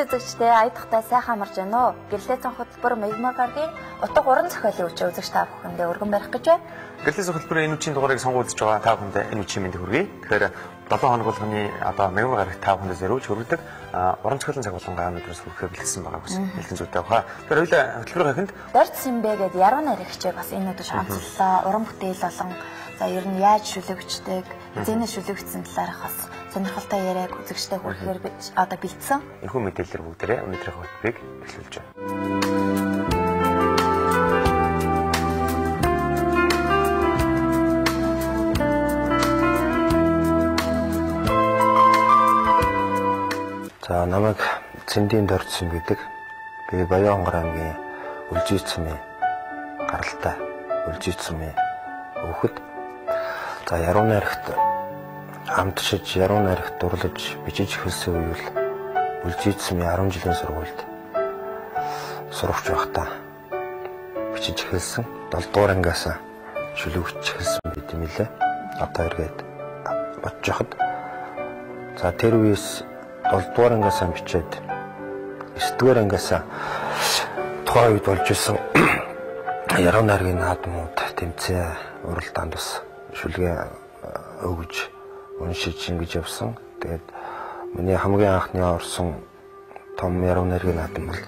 Үзэгчдээ аятхтай сайхан амарч байна уу? Гэрлээ цон хөтөлбөр Мегмар гаргийн утга уран зохиолын үчи үзэгч та бүхэндээ өргөн барих гэж байна. Гэрлээ цон хөтөлбөрийн энэ үчийн дугаарыг сонгуулж байгаа та бүхэндээ энэ үчийн мэндийг хүргэе. Тэгэхээр 7 хоног болгоны одоо Мегмар гарагт та бүхэндээ зориулж хүргэдэг уран зохиолын цаг болгон өнөөдрөөс хүрэхээр бэлтгэсэн байгаа гэсэн бэлтгэн зүйтэй баха. Тэгэхээр хоёлаа хөтөлбөрийн хэнд Дорд Симбэ гээд яруу найрагчийг бас энэ өдөр онцлоо. Уран бүтээл болон за ер нь яаж шүлэгчдэг, эзэнэ шүлэгдсэн талаарх бас сонирхолтой яриаг үзэгчтэй хүргэхээр одоо бэлдсэн. Энэхүү мэдээлэлээр бүгдээрээ өнөөдрийн хөтөлбөрийг эхлүүлж байна. За намайг Цэндийн Дордсон гэдэг. Би Баян-Онгор аймгийн Үлзий цэмийн гаралтай Үлзий цэмийн өвхөд. За яруу найрагт амтшиж, яруу найрагт дурлаж бичиж эхэлсэн үе бол Үлзий цэмийн 10 жилийн сургуульд сурагч байхдаа бичиж эхэлсэн. 7 дугаар ангиас шүлэгч эхэлсэн байт юм лээ. Одоо эргээд бодож яхад. За тэр үеэс 7 дугаар ангиас бичээд 9 дугаар ангиас тухайн үед болж исэн яруу найргийн наадмууд тэмцээн уралдаанд бас шүлгээ өгж уншиж ингэж явсан. Тэгээд миний хамгийн анхны орсон том яруу найргийн наадам бол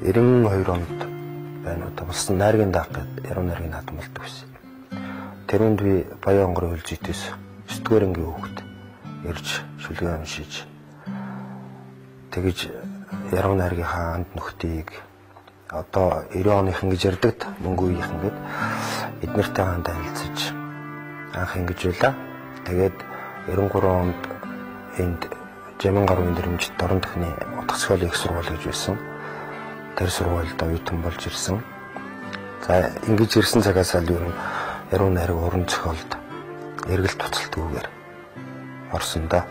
92 онд байна уу болсон найргийн даах гэдэг яруу найргийн наадам болдог байсан. Тэрүнд би Баян-Онгорын Үлзийтээс 9 дугаар ангийн хүүхэд ирж шүлгээ уншиж тэгэж яруу найргийнхаа анд нөхдийг одоо 90 оныхан гэж ярьдаг, мөнгө үеийнхэн гээд эднэртэй хаан танилцаж анх ингэж байлаа. Тэгээд 93 онд энд Жамин гаруйн дэрэмжит Дорн дахны утга зохиолын их сургууль гэж байсан. Тэр сургуульд оюутан болж ирсэн. За ингэж ирсэн цагаас л ер нь яруу найраг уран зохиолд эргэлт буцалтгүйгээр орсон да.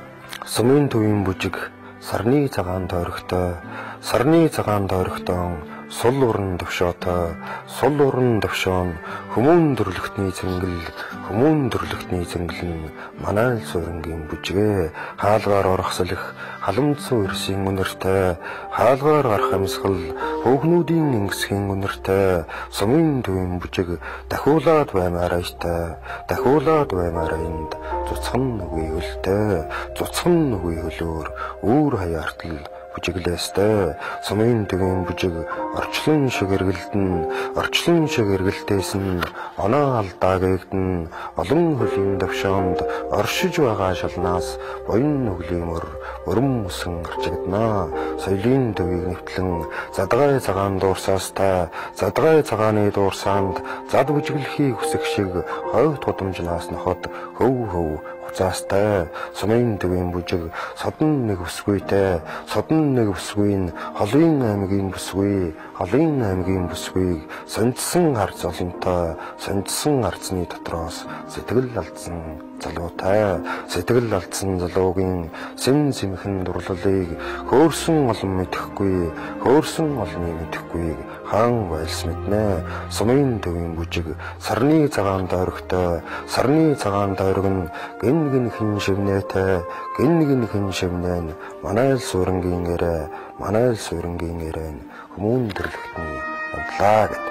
Сумын төвийн бүжиг сарны цагаан тойрогтой, сарны цагаан тойрогтон сул уран төвшөөтэй, сул уран төвшөөн хүмүүн төрлөختний цэнгэл, хүмүүн төрлөختний цэнгэл нь манай л суурингийн бүжгээ хаалгаар орох салхи халамцсан өрсийн үнэртэй, хаалгаар гарах амьсгал хөөхнүүдийн ингэсхийн үнэртэй, сумын төвийн бүжиг дахиулаад баймаар аятай, дахиулаад баймаар аянд цуцхан нүгий хөлтэй, цуцхан нүгий хөлөөр үүр хаяартал бүжиглээстэй. Сумын төвийн бүжиг орчлон шиг эргэлдэн, орчлон шиг эргэлтээс нь оноо алдаа гээгдэн, олон хөлийн давшоонд оршиж байгаа шалнаас буян нүглийн мөр өрөм мөсөн гарчигдана. Соёлын төвийг нэвтлэн задгай цагаан дуурсаастай, задгай цагааны дуурсаанд зад бүжиглэхийг хүсэх шиг хойд гудамжнаас ноход хөв хөв хуцаастай. Сумын төвийн бүжиг содон нэг өсгүйтэй, содон нэг өсгүй нь холын аймгийн бүсгүй, холын аймгийн бүсгүйг сонжсон харц олонтой, сонжсон харцны дотроос сэтгэл алдсан залуутай, сэтгэл алдсан залуугийн сэм сэмхэн дурлалыг хөөрсөн олон мэдэхгүй, хөөрсөн олны мэдэхгүйг хаан байлс мэднэ. Сумын төвийн бүжиг сарны цагаан тойрогтой, сарны цагаан тойрог нь гин гин хэн шивнэтэй, гин гин хэн шивнэ нь манай л суурингийн гэрээ, манай л суурингийн гэрээ нь хүмүүн төрлөختний явдлаа гэд.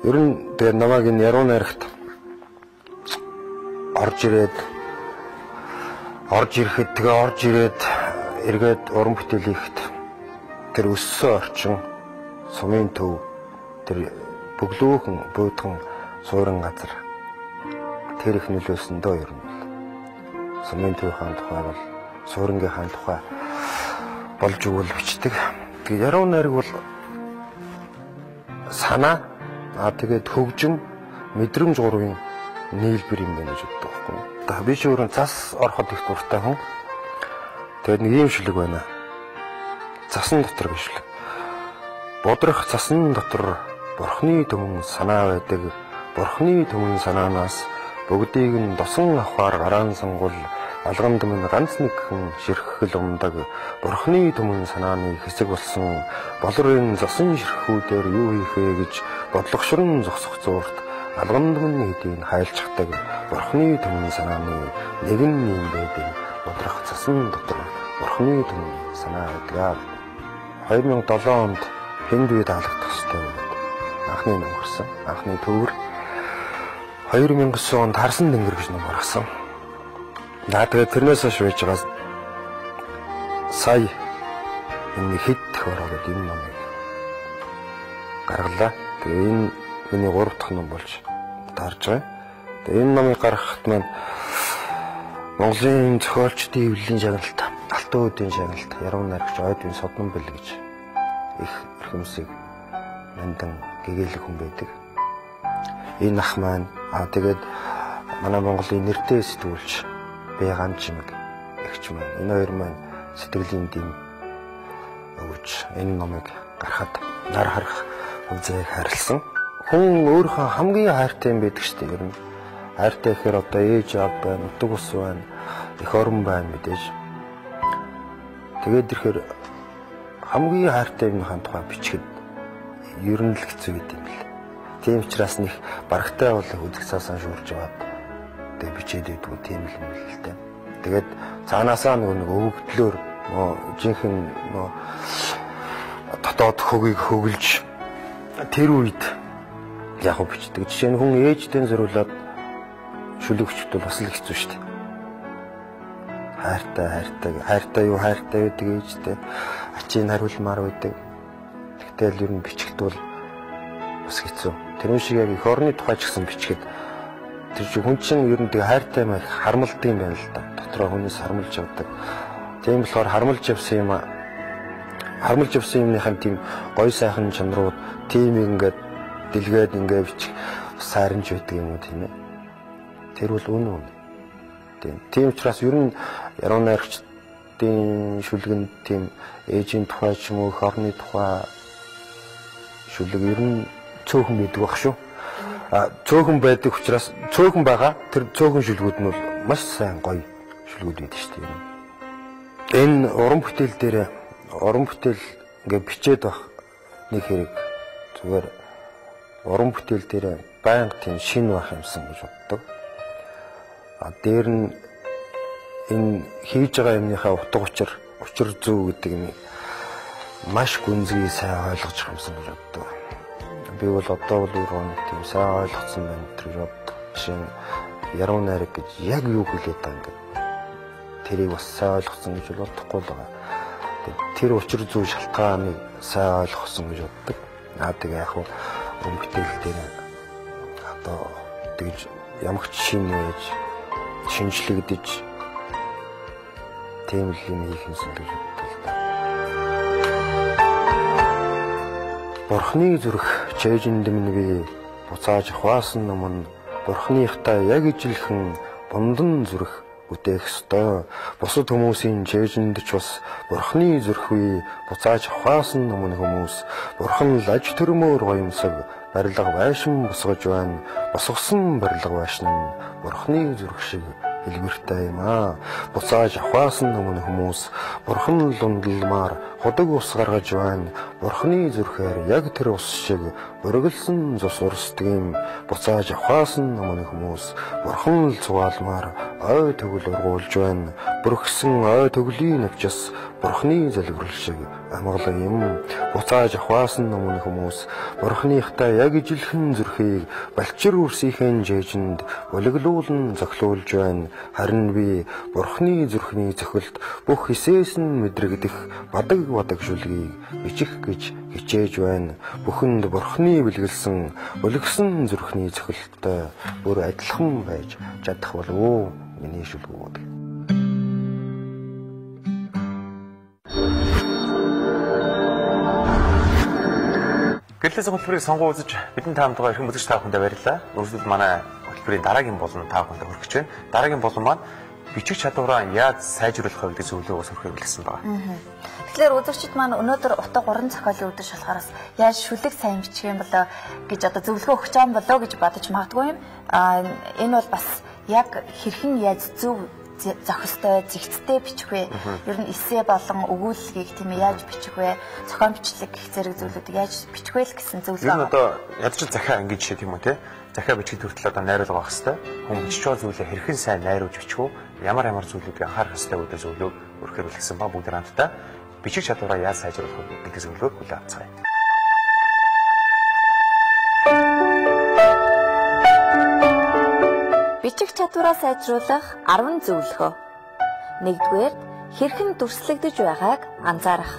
Ер нь тэгээд намайг энэ яруу найрагт орж ирэхэд тэгээ орж ирээд эргээд уран бүтээл хийхэд тэр өссөн орчин сумын төв тэр бөглүүхэн буудхан суурин газар тэр их нөлөөсөн дөө. Ер нь бол сумын төвийн тухай бол суурингийн хаан тухай болж өгвөл бичдэг. Тэгээ яруу найраг бол санаа, тэгээд хөгжим, мэдрэмж гурвын нийлбэр юм байна гэж боддог байхгүй юу. Би ч өөрөө цас ороход их дуртай хүн. Тэгээд нэг ийм шүлэг байна. Цасан дотор гэж шүлэг. Бодрох цасан дотор бурхны төмөн санаа байдаг. Бурхны төмөн санаанаас бүгдийг нь досон авахар гараан сонгуул алганд минь ганц нэгхэн ширхэл умдаг. Бурхны төмөн санааны хэсэг болсон болрын зосон ширхүүдээр юу хийх вэ гэж бодлогошрон зогсох зуурт алганд минь хэдийг хайлчдаг. Бурхны төмөн санааны нэгэн юм байдаг. Бодрох цасан дотор бурхны төмөн санаа байдаг. 2007 онд Хэнд би таалагдах ёстой гэдэг анхны ном гарсан. Анхны төвөр 2009 онд Харсан тэнгэр гэж ном гаргасан. За тэгээд тэрнээс хойш байж байгаа сая энэ хэд дэх ороод энэ номыг гаргалаа. Тэгээ энэ миний 3 дахь ном болж таарж байгаа. Тэгээ энэ номыг гаргахад маань Монголын зохиолчдын хэвлэлийн шагналт, Алтан үүдийн шагналт, Яруу найрагч Ойдын Соднонбэл гэж их эрхэмсэг нандан гэгээлэг хүн байдаг. Энэ ах маань тэгээд манай Монголын нэртэй сэтгүүлч Бэ Гамчимэг эгч маань энэ хоёр маань сэтгэлийн дэм өгч энэ номыг гаргахад нар харах үзээг харилсан. Хүн өөрийнхөө хамгийн хайртай юм байдаг шүү дээ. Ер нь хайртай гэхээр одоо ээж аав байна, нутаг ус байна, эх орон байна мэдээж. Тэгээд ирэхээр хамгийн хайртай юмныхаа тухай бичихэд ер нь л хэцүү гэдэг юм л. Тийм учраас нэг барагтай бол үзэг цаасаа шуурж аваад тэгээд бичээд байдгүй тийм л юм л дээ. Тэгээд цаанаасаа нөгөө өвөгдлөөр жинхэнэ нөгөө дотоод хөгийг хөглөж тэр үед яг бичдэг. Жишээ нь хүн ээжтэй зориулаад шүлэг бичдэг бол бас л хэцүү шүү дээ. Хайртай хайртай хайртай юу хайртай байдаг ээжтэй ачийг хариулмаар байдаг. Тэгтэл ер нь бичгэд бол бас хэцүү. Тэр шиг яг эх орны тухай ч гэсэн бичгээд тэр чинь хүн чинь ер нь тэг хайртай юм хармалдаг юм байна л да. Дотроо хүнээс хармалж явдаг. Тийм болохоор хармалж явсан юм хармалж явсан юмныхаа тийм гоё сайхан чанарууд тийм ингээд дэлгээд ингээд бичих сайрнж байдаг юм уу тийм ээ. Тэр бол үнэн үнэ. Тийм учраас ер нь яруу найрагчдын шүлгэнд тийм ээжийн тухай ч юм уу эх орны тухай шүлэг ер нь цөөхөн байдаг баг шүү. Цөөхөн байдаг учраас цөөхөн байгаа тэр цөөхөн шүлгүүд нь бол маш сайн гоё шүлгүүд байдаг шүү дээ. Энэ уран бүтээл дээр уран бүтээл ингээ бичээд байх нэг хэрэг зүгээр уран бүтээл дээр байнга тийм шин байх юмсан гэж боддог. А дээр нь энэ хийж байгаа юмныхаа утга учир, учир зүй гэдэг юм маш гүнзгий сайн ойлгож байгаа юмсан гэж боддог. Би бол одоо бол өөр нэг тийм сайн ойлгоцсон байна гэж боддог. Жишээ нь яруу найраг гэж яг юу хэлээд байгаа ингээд тэрийг бас сайн ойлгоцсон гэж бодохгүй л байгаа. Тэр учир зүй шалтгааныг сайн ойлгосон гэж боддог. Тэгээ яг уран бүтээл дээр одоо тэгж ямагч шин байж шинжлэгдэж тийм л юм хийх юмсан гэж боддог л да. Бурхны зүрх чэйжэнд минь би буцааж хуваасан ном нь Бурхныхтай яг ижилхэн бундан зүрх бүтээх ёстой. Бусад хүмүүсийн чэйжэнд ч бас Бурхны зүрхүй буцааж хуваасан ном нь хүмүүс Бурхан л аж төрмөөр гоёмсог барилга байшин босгож байна. Босгосон барилга байшин нь Бурхны зүрх шиг хэлбэртэй юм аа. Буцааж авахаасан өмнө хүмүүс Бурхан л ундалмаар худаг ус гаргаж байна. Бурхны зүрхээр яг тэр ус шиг бүргэлсэн цус урсдаг юм. Буцааж авахаасан өмнө хүмүүс Бурхан л цугаалмаар ой төгөл ургуулж байна. Бүрхсэн ой төглийн навчас Бурхны залбирал шиг амгалан юм. Буцааж авахаасан өмнө хүмүүс Бурхныхтай яг ижилхэн зүрхийг балчир үрсийнхээ жээжинд булиглуулан зохилуулж байна. Харин би Бурхны зүрхний зохилд бүх хисээс нь мэдрэгдэх бадаг бадаг шүлгийг бичих гэж хичээж байна. Бүхэнд Бурхны бэлгэлсэн булигсан зүрхний зохилттой бүр адилхан байж чадах болов уу миний шүлгүүд. Гэрлээс хөтөлбөрийг сонгон үзэж бидний таамтгаа эрхэм үзэгч та бүхэндээ баярлалаа. Үргэлжлэл манай хөтөлбөрийн дараагийн болон та бүхэндээ хүргэж байна. Дараагийн болон маань бичих чадвараа яаж сайжруулах вэ гэдэг зөвлөгөөгөө өргөхөөр бэлгэсэн байна. Тэгэхээр үзэгчид маань өнөөдөр утга 3 зохиолын өдөр шалахаараас яаж шүлэг сайн бичих юм болоо гэж одоо зөвлөгөө өгч байгаа юм болоо гэж бодож магадгүй юм. Энэ бол бас яг хэрхэн яаж зөв зохистой, зэгцтэй бичих вэ? Ер нь эссе болон өгүүлэлгийг тийм ээ яаж бичих вэ? Зохион бичлэг гэх зэрэг зүйлүүдийг яаж бичих вэ л гэсэн зөвлөгөө. Ер нь одоо ядч захиа ангийн жишээ тийм үү те? Захиа бичихэд хүртэл одоо найруулга байх хэвээр. Хүн бичиж байгаа зүйлээ хэрхэн сайн найруулж бичих үү? Ямар ямар зүйлүүдийг анхаарах хэвээр гэдэг зөвлөгөө өргөхөөр бэлгэсэн ба бүгд хамтдаа Бичих чадвараа яаж сайжруулах вэ гэдэг зөвлөгөөг хүлээн авцгаая. Бичих чадвараа сайжруулах 10 зөвлөгөө. Нэгдүгээр, хэрхэн дүрслэгдэж байгааг анзаарах.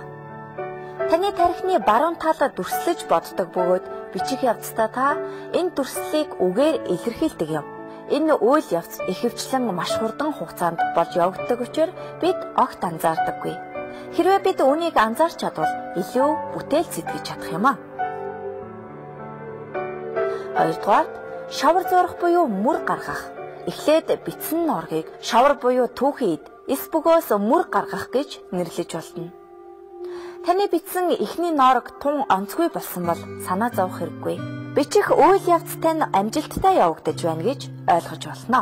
Таны тархины баруун талд дүрслэж боддог бөгөөд бичих явцдаа та энэ дүрслэлийг үгээр илэрхийлдэг юм. Энэ үйл явц ихэвчлэн маш хурдан хугацаанд болж явагддаг учраас бид огт анзаардаггүй. Хэрвээ бид үүнийг анзаарч чадвал илүү бүтээл сэтгэж чадах юм аа. Хоёрдугаарт, шавар зурах буюу мөр гаргах. Эхлээд бичсэн нооргийг шавар буюу түүхий эд, эс бөгөөс мөр гаргах гэж нэрлэж болно. Таны бичсэн эхний ноорог тун онцгүй болсон бол санаа зовох хэрэггүй. Бичих үйл явц тань амжилттай явагдаж байна гэж ойлгож болно.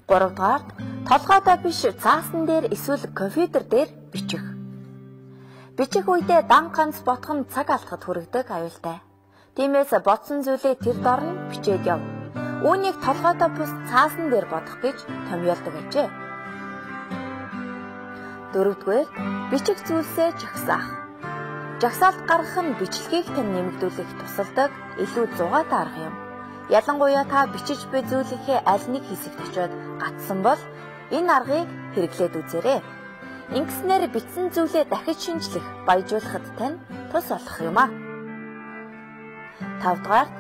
Гуравдугаарт, толгойдоо биш цаасан дээр эсвэл компьютер дээр бичих. Бичих үедээ дан ганц бодох нь цаг алдахад хүргэдэг аюултай. Тиймээс бодсон зүйлээ тэр дор нь бичээд яв. Үүнийг толгойдоо бус цаасан дээр бодох гэж томьёолдог ажээ. Дөрөвдүгээр, бичих зүйлсээ жагсаах. Жагсаалт гаргах нь бичлэгийг тань нэмэгдүүлэх тусалдаг илүү зугаатай арга юм. Ялангуяа та бичиж буй зүйлийнхээ аль нэг хэсэгт очиод гатсан бол энэ аргыг хэрэглээд үзээрэй. Ингэснээр бичсэн зүйлээ дахиж шинжлэх, баяжуулахад тань тус болох юм аа. Тавдугаарт,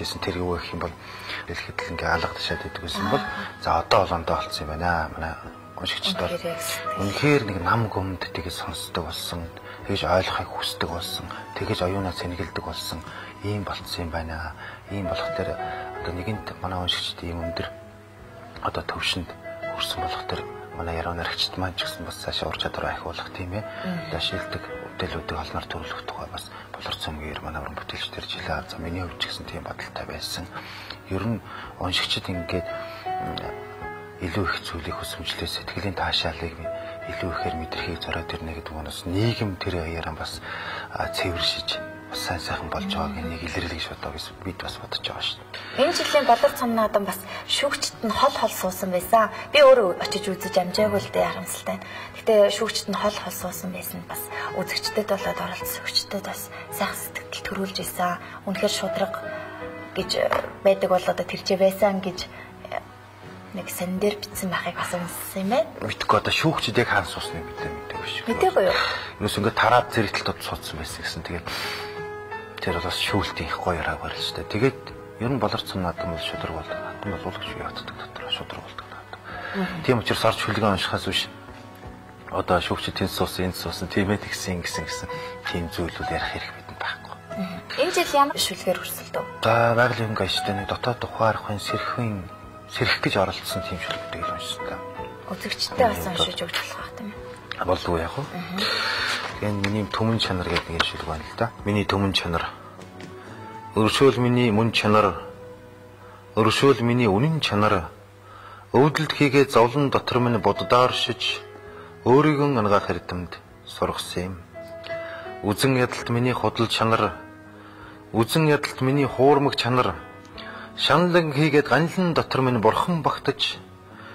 Хэлжсэн тэр юу гэх юм бол хэлэхэд л ингээ алга ташаад идэг гэсэн бол за одоо олондоо олцсон юм байна. Манай уншигчд бол үнэхээр нэг нам гомд тэгэж сонсдог болсон, тэгэж ойлгохыг хүсдэг болсон, тэгэж оюунаа сэнгэлдэг болсон ийм болцсон юм байна. Ийм болох тэр одоо нэгэнт манай уншигчд ийм өндөр одоо төвшөнд хүрсэн болох тэр манай яруу найрагчд маань ч гэсэн бас цаашаа ур чадвар ахиулах тийм одоо шилдэг бүтээлүүдийг олноор төрүүлэх тухай бас Болор цомгийн манай уран бүтээлчдэр жилээ. За миний хувьд ч гэсэн тийм бодолтой байсан. Ер нь уншигчид ингээд илүү их зүйлийг хүсэмжлээ, сэтгэлийн таашаалыг илүү ихээр мэдрэхийг зориод ирнэ гэдэг нь бас нийгэм тэр аяараа бас цэвэршиж бас сайн сайхан болж байгааг нэг илэрлэг гэж одоо бид бас бодож байгаа шүү дээ. Энэ жилийн Болор цом наадам бас шүүгчд нь хол хол суусан байсан. Би өөрөө очиж үзэж амжаагүй л дээ, харамсалтай. Гэтэ шүүгчд нь хол хол суусан байсан бас үзэгчдэд болоод оролцогчдод бас сайхан сэтгэл төрүүлж исэн. Үнэхээр шудраг гэж байдаг бол одоо тэрчээ байсан гэж нэг сан дээр бичсэн байхыг бас үнссэн юм байна. Мэдгүй одоо шүүгчд яг хаан суусныг мэдээгүй шүү. Мэдээгүй юу? Юус ингээд тараад зэрэгтэл тод суудсан байсан гэсэн. Тэгээд тэр бол бас шүүлтийн их гоё яраг барил шүү дээ. Тэгээд ер нь Болор цом наадам бол шудраг болдог. Наадам бол улагч явагддаг дотор шудраг болдог наадам. Тийм учраас орж хүлгэн уншихаас биш одоо шүүгчд тэнд суусан, энд суусан, тийм ээ тэгсэн гэсэн гэсэн тийм зүйлүүд ярих хэрэг бидэнд байхгүй. Энэ жил ямар шүлгээр өрсөлдөв? За байгалийн хөнгө ажтай нэг дотоод ухаарахын сэрхэхүйн сэрэх гэж оролцсон тийм шүлгүүдийг л уншсан та. Үзэгчтэй бас уншиж өгч болох байх тийм ээ. Болдгоо яг уу. Тэгээ миний төмөн чанар гэдэг нэг шүлэг байна л да. Миний төмөн чанар. Өршөөл миний мөн чанар. Өршөөл миний үнэн чанар. Өвдөлт хийгээ зовлон дотор минь буддаар шиж өөрийгөө ангаах эрдэмт сургасан юм. Үзэн ядалт миний худал чанар. Үзэн ядалт миний хуурмаг чанар. Шаналан хийгээд ганлан дотор минь бурхан багтаж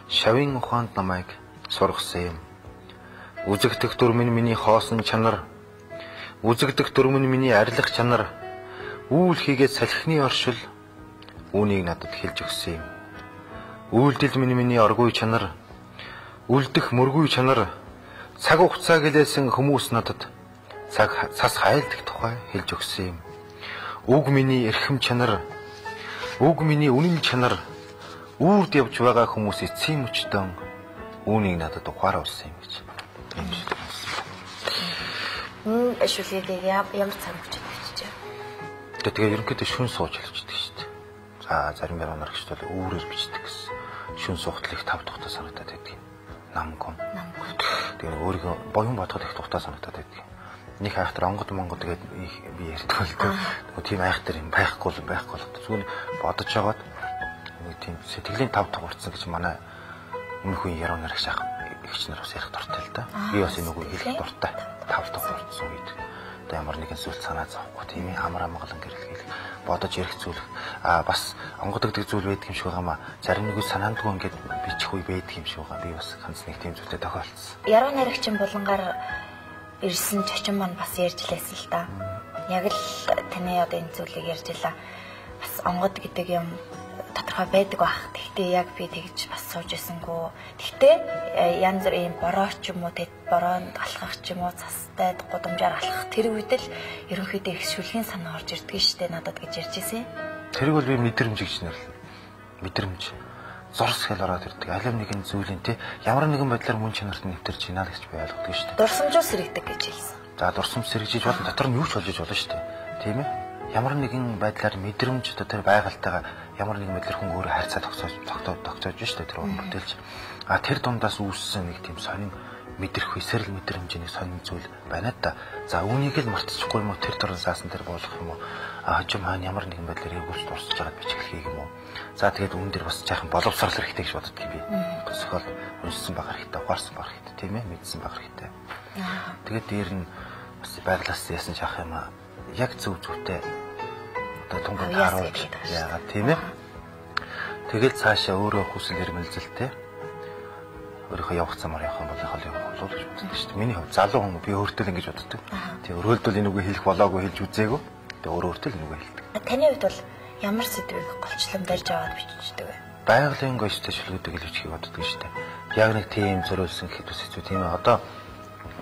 шавийн ухаанд намайг сургасан юм. Үзэгдэх дүр минь миний хоосон чанар, үзэгдэх дүр минь миний арилах чанар, үүл хийгээд салхины оршил үүнийг надад хэлж өгсөн юм. Үйлдэл минь миний оргүй чанар, үлдэх мөргүй чанар, цаг хугацаа гэлээсэн хүмүүс надад цаг цас хайлдах тухай хэлж өгсөн юм. Үг миний эрхэм чанар, үг миний үнэн чанар, үрд явж байгаа хүмүүс эцсийн мөчтөн үүнийг надад ухааруулсан юм гэж. Тийм шүү. Шүлгийг ямар цаг мөчид бичиж вэ? Тэгээ ерөнхийдөө шүн сууж хэлчихдэг шүү дээ. За зарим яруу нарагчд бол үүрээр бичдэг гэсэн. Шүн суухтал их тав тухтай санагдаад байдаг. Намгон. Тэгээ өөрийгөө боён бодоход их тухтай санагдаад байдаг. Нэг айхтар онгод монгод гээд би ярьдаг л дээ. Нөгөө тийм айхтар юм байхгүй бол зүгээр бодож жагаад нэг тийм сэтгэлийн тав тугуурсан гэж манай өмнөх үеийн яруу нарагч ах эгч нар бас ярих дуртай л да. Би бас энэ үгийг хэлэх дуртай. Тав тугуурсан үед одоо ямар нэгэн зүйл санаа зовхгүй тийм амар амгалан гэрэлгээл бодож ярих зүйл бас онгодогдох зүйл байдаг юм шиг байгаамаа. Зарим нэг үе санаандгүй ингээд бичих үе байдаг юм шиг байгаа. Би бас ганц нэг тийм зүйлтэй тохиолдсон. Яруу найрагчин булангаар ирсэн чочин маань бас ярьж лээсэн л да. Яг л таны одоо энэ зүйлийг ярьж илаа. Бас онгод гэдэг юм тодорхой байдаг байх. Тэгтээ яг би тэгж бас сууж ирсэнгүү. Тэгтээ янз бүрийн бороо ч юм уу, тэд бороонд алхах ч юм уу, цастай гудамжаар алхах тэр үед л ерөнхийдөө их шүлгийн санаа орж ирдэг штэ надад гэж ярьж ирсэн. Тэрийг бол би мэдрэмж гэж нэрлэнэ. Мэдрэмж. Зурс хэл ороод ирдэг. Алим нэгэн зүйлийн те ямар нэгэн байдлаар мөн чанарт нэвтэрч байна л гэж би ойлгодог шүү дээ. Дурсамжуу сэрэгдэг гэж хэлсэн. За дурсамж сэрэгжиж болно. Дотор нь юу ч болж иж болно шүү дээ. Тийм ээ? Ямар нэгэн байдлаар мэдрэмж одоо тэр байгальтайгаа ямар нэгэн байдлаар хүн өөрөө харьцаа тогтоож шүү дээ тэр уран бүтээлч. А тэр дундаас үүссэн нэг тийм сонин мэдрэх сэрэл мэдрэмжийн сонин зүйл байна да. За үүнийг л мартчихгүй юм уу, тэр дорн саасан тэр буулгах юм уу? А хожим хаана ямар нэгэн байдлаар эргүүлж дурсаж байгаад бичлэхийг юм уу? За тэгээд үүн дээр бас жаахан боловсрол хэрэгтэй гэж боддог юм би. Зохиол уншсан баг хэрэгтэй, ухаарсан баг хэрэгтэй, тийм ээ, мэдсэн баг хэрэгтэй. Тэгээд дээр нь бас байглаас яасан жаах юм аа. Яг зөв зөвтэй одоо тунганд харуулж яагаад тийм ээ. Тэгэл цаашаа өөрөө хүсэл эрмэлзэлтэй өөрийнхөө явах замаар явах юм бол хол явах болов гэж боддог шүү дээ. Миний хувьд залуу хүн би өөртөө л ингэж боддог. Тэгээ өрөөлдөл энэ үгийг хэлэх болоогүй хэлж үзээгүй. Тэгээ өөртөө л энэ үгийг хэлдэг. Таны хувьд бол ямар сэдвийг голчлон барьж аваад бичдэг вэ? Байгалийн гоёстой шүлгүүдийг л бичихийг боддог шүү дээ. Яг нэг тийм зориулсан гэхэд бас хэцүү тийм ээ. Одоо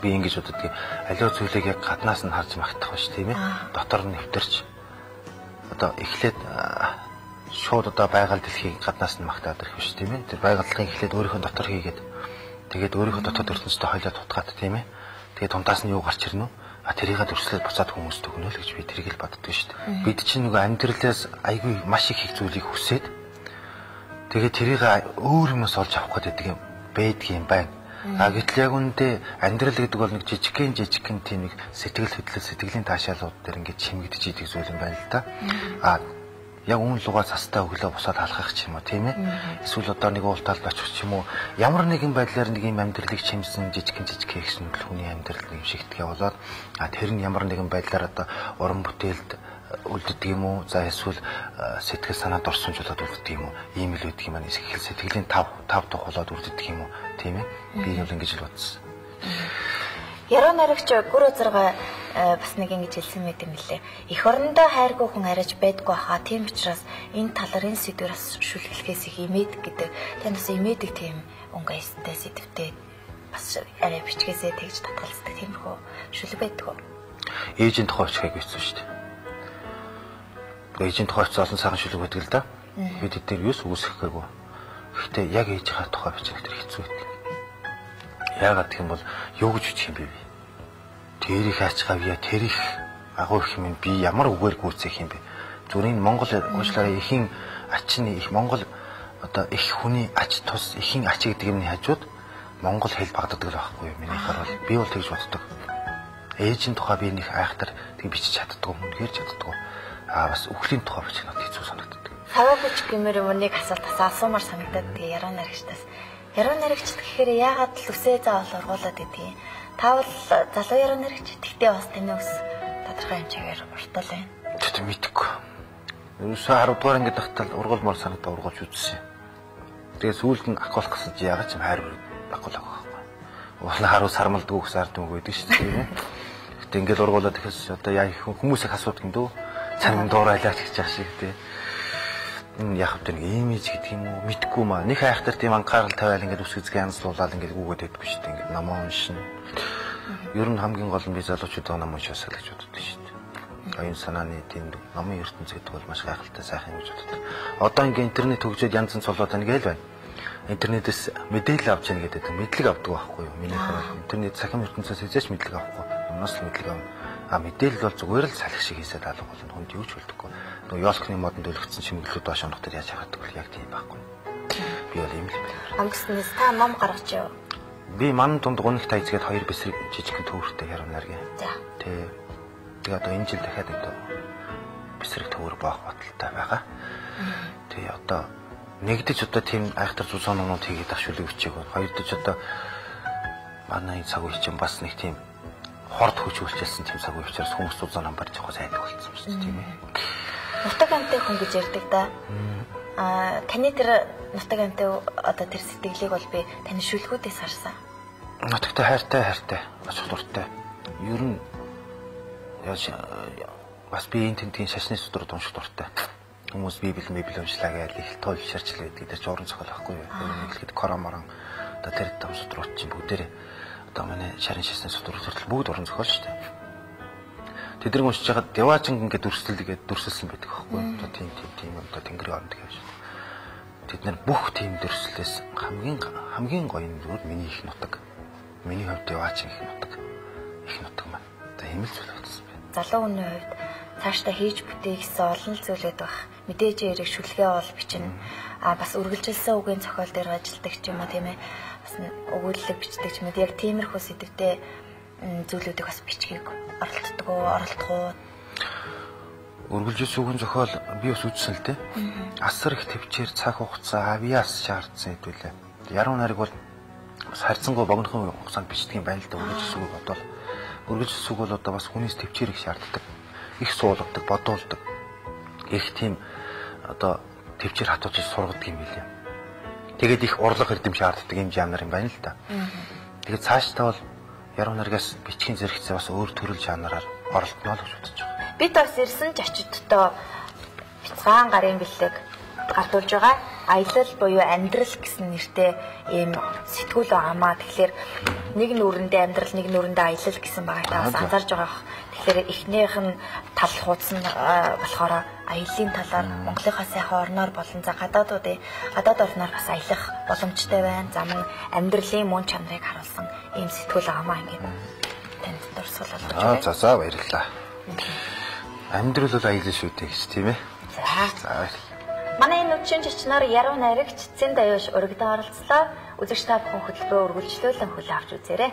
би ингэж боддог. Аливаа зүйлийг яг гаднаас нь харж магтах биш тийм ээ. Дотор нь нэвтэрч одоо эхлээд шууд одоо байгаль дэлхийг гаднаас нь магтаад ирэх биш тийм ээ. Тэр байгаль эхлээд өөрийнхөө дотор хийгээд тэгээд өөрийнхөө дотоод ертөнцтэй хойлоо тутгаад тийм ээ. Тэгээд дундаас нь юу гарч ирнэ үү? А тэрийг дүрслээд буцаад хүмүүст өгнө л гэж би тэрийг л боддог шүү дээ. Бид чинь нөгөө амьдралаас айгүй маш их их зүйлийг хүсээд тэгээд тэрийг өөр юмас олж авах гэдэг юм байдаг юм байна. А гэтэл яг үүндээ амьдрал гэдэг бол нэг жижигхэн тийм нэг сэтгэл хөдлөл сэтгэлийн таашаалууд дээр ингээд чимэгдэж идэг зүйл юм байна л да. А яг үүн лугаа цастай өглөө босоод алхах ч юм уу тийм ээ. Эсвэл одоо нэг уулталд очих ч юм уу. Ямар нэгэн байдлаар нэг юм амьдралыг чимсэн жижигхэн гэсэн хүний амьдрал нэг юм шигтгээ болоод а тэр нь ямар нэгэн байдлаар одоо уран бүтээлд үлддэг юм уу? За эсвэл сэтгэл санаа дурсамжуулаад үлддэг юм уу? Ийм л байдаг юм аа. Эсвэл сэтгэлийн тав тухуулаад үлддэг юм уу? Тийм ээ. Би бол ингэж л бодсон. Яруу найрагч Гүр Узарга бас нэг ингэж хэлсэн мэт юм лээ. Эх орондоо хайргүй хүн арайч байдгүй хаа. Тийм учраас энэ талаар энэ сэдвээр бас шүлгэлэхээс их имэдэг гэдэг. Танд бас имэдэг тийм өнгө аястай сэдвтэй бас арай бичгээсээ тэгж татгалздаг тиймэрхүү шүлэг байдаг уу? Ээжийн тухай бичихийг бичсэн шүү дээ. Ээжийн тухай бичсэн олон сайхан шүлэг байдаг л да. Би тэд дээр юус үүсгэхгээгүй. Гэхдээ яг ээжийнхаа тухай бичих тэр хэцүү байдаг. Яагаад гэх юм бол юу гэж бичих юм бэ би? Тэр их ач гавья, тэр их агуу их юм би ямар үгээр гүйцээх юм бэ? Зүгээр энэ Монгол уучлаарай эхийн ачны их Монгол одоо их хүний ач тус эхийн ач гэдэг юмны хажууд монгол хэл багтдаг л байхгүй юу? Минийхаар бол би бол тэгж боддог. Ээжийн тухай би нэг айхтар тэг бичиж чаддгүй, үнэхээр чаддгүй. Аа бас үхлийн тухай бичих надад хэцүү санагддаг. Саваагүй ч гэмээр юм нэг асуулт бас асуумар санагдаад тэгээ яруу найрагчдаас. Яруу найрагчд гэхээр яагаад л үсээ заавал ургуулад байдгийг. Та бол залуу яруу найрагч, тэгтээ бас таны ус тодорхой хэмжээгээр уртал байна. Тэгтээ мэдэхгүй. Ерөөсөө 10 дугаар ангид тахтал ургуулмаар санагдаа ургуулж үзсэн. Тэгээ сүүлд нь акулах гэсэн чи яагаад ч юм хайр акулах байхгүй. Уул нь харуу сармалдгүй гэсэн ард түмэг байдаг шүү дээ. Гэтэ ингээл ургуулад ихээс одоо яа хүмүүс их асуудаг юм дөө. Царим дуурайлаач гэж яах шиг тий. Энэ яг хөтэ нэг имиж гэдэг юм уу мэдгүй маа. Нэг хайхтар тийм анхаарал тавиал ингээд үс гэзгээ янзлуулаад ингээд гүгээд байдаггүй шүү дээ. Ингээд номоо уншина. Ер нь хамгийн гол нь би залуучуудаа ном уншаасаа л гэж боддог шүү дээ. Оюун санааны тийм номын ертөнц гэдэг бол маш гайхалтай сайхан юм гэж боддог. Одоо ингээд интернет хөгжөөд янз янз болоод байна гээл байна. Интернетээс мэдээлэл авч яах гэдэг мэдлэг авдаг байхгүй юу? Миний хувьд интернет цахим ертөнцөөс хэзээ ч мэдлэг авахгүй. Номноос л мэдлэг авна. А мэдээлэл бол зүгээр л салхи шиг хийсээд алга болно. Хүнд юу ч болдоггүй. Нөгөө ёлкны модонд өлгцэн чимэглүүд доош унах дээр яаж хаадаг вэ? Яг тийм байхгүй. Би бол ийм л байна. Өнгөснөөс та ном гаргаж яв. Би ман дунд гунигт хайцгээд хоёр бэсрэг жижигхэн төвөртэй яруу найргийн. За. Тэ. Тэгээ одоо энэ жил дахиад одоо бэсрэг төвөр боох баталтай байгаа. Тэгээ одоо нэгдэж одоо тийм айхтар зузаан номнууд хийгээд ах шүлэг бичээг байна. Хоёрдож одоо манай цаг үе чинь бас нэг тийм хорд хүч үйлчилсэн тийм цаг үе учраас хүмүүс зузаан ном барьж явах сайд болсон юм шүү дээ, тийм ээ. Нутаг амтай хүн гэж ярьдаг да. Аа таны тэр нутаг амтай одоо тэр сэтгэлийг бол би таны шүлгүүдээс харсан. Нутагтай хайртай хайртай, очих дуртай. Ер нь яаж бас би энэ тентгийн шашны судрууд унших дуртай. Хүмүүс библи мэбл уншлаа гэж их туйлширч л байдаг. Тэр чинь уран зохиол байхгүй юу? Ер нь хэлэхэд короморон одоо тэр том судрууд чинь бүгдээрээ одоо манай шарын шашны судрууд хүртэл бүгд уран зохиол шүү дээ. Тэднийг уншиж байхад Деваажинг ингээд дүрслэл гээд дүрсэлсэн байдаг байхгүй юу? Одоо тийм тийм тийм одоо тэнгэрийн оронд гэж. Тэд нар бүх тийм дүрслэлээс хамгийн гоё нь зүгээр миний их нутаг. Миний хувьд Деваажинг их нутаг. Их нутаг маань. Одоо ийм л зүйл болсон байна. Залуу хүний хувьд цаашдаа хийж бүтээ гэсэн олон зүйлүүд баг. Мэдээж яриг шүлгээ бол бичнэ. А бас үргэлжилсэн үгийн зохиол дээр ажилладаг ч юм уу тийм ээ. Бас өгүүлэлэг бичдэг ч юм уу. Яг тиймэрхүү сэдвтэй зүйлүүдийг бас бичгийг оролддог уу, оролдох уу? Үргэлжилсэн үгийн зохиол би бас үзсэн л дээ. Асар их төвчээр цаг хугацаа авиас шаардсан хэдүүлээ. Яруу найраг бол бас харьцангуй богинохон хугацаанд бичдэг юм байна л да. Үргэлжилсэн үг бодвол үргэлжилсэн үг бол одоо бас хүнээс төвчээр их шаарддаг. Их суулгадаг, бодуулдаг. Их тийм одоо төвчээр хатууж сургадаг юм билээ. Тэгээд их урлаг эрдэм шаарддаг юм жанр юм байна л да. Тэгээд цаашдаа бол яруу найргаас бичгийн зэрэгцээ бас өөр төрөл жанраар оролдоно л гэж бодож байгаа. Бид бас ирсэн зочидтой бяцхан гарын бэлэг гардуулж байгаа. Аялал буюу амьдрал гэсэн нэртэй ийм сэтгүүл байгаамаа. Тэгэхээр нэг нүрэндээ амьдрал, нэг нүрэндээ аялал гэсэн байгаа та бас анзаарж байгаа. Тэгэхээр эхнийх нь тал хуудас нь болохоор аяллаа талаар Монголынхаа сайхан орноор болон за гадаад орноор бас аялах боломжтой байна. За мөн амьдралын мөн чанарыг харуулсан ийм сэтгүүл байгаамаа ингээд танд дурсгал болгож байна. За за баярлалаа. Амьдрал бол аялал шүү дээ гэж тийм ээ. За. За баярлалаа. Манай энэ үдшийн чичнэр яруу найрагч Цэн Даюш өргөдөн оролцлоо. Үзэгч та бүхэн хөтөлбөрөөр үргэлжлүүлэн хүлээн авч үзээрэй.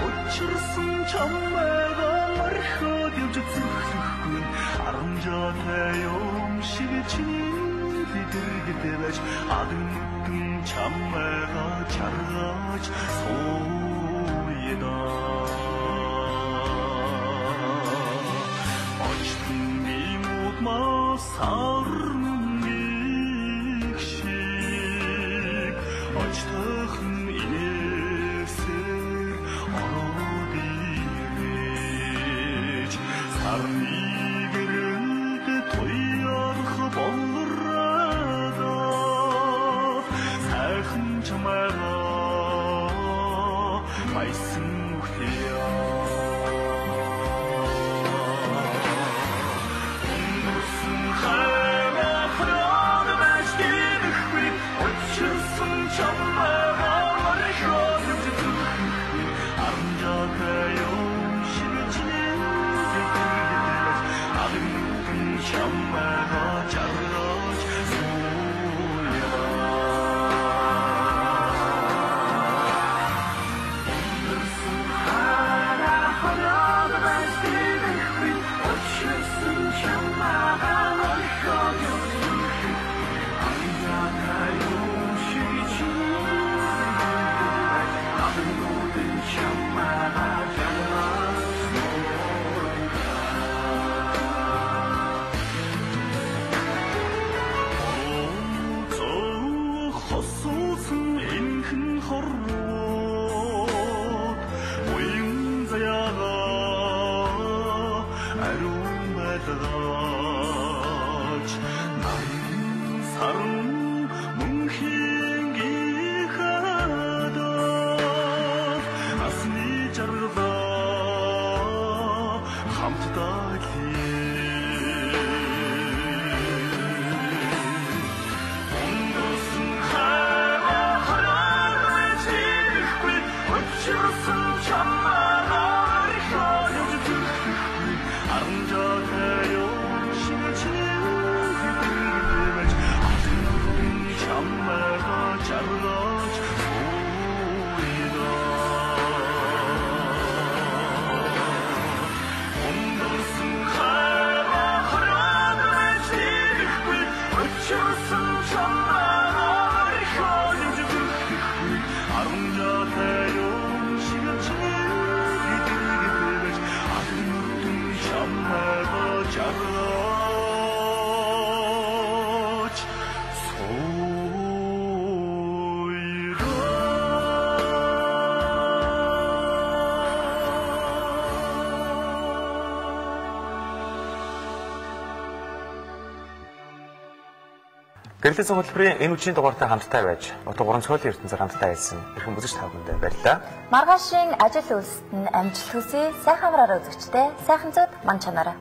Учирсан чамайгаа орхиод явж зүхлэхгүй. Арамжаатай юм шиг чиний дэргэдэж адан нүдэн чамайгаа жаргаж сууя да. Очтон муудмаа сарн их шиг очтохон инээсээр ороод ирэж сарны гэрэлд туярх болроо сайхан чамайгаа баясан үхтээ. Гэрлэн хөтөлбөрийн энэ үеийн дугаартай хамттай байж, утга урамсгалын ертөнцөөр хамттай байсан эрхэм үзэгч та бүхэндээ баярлалаа. Маргаашийн ажил үйлсэд нь амжилт хүсье. Сайхан амраарай үзэгчдээ. Сайхан зүүд ман чанараа.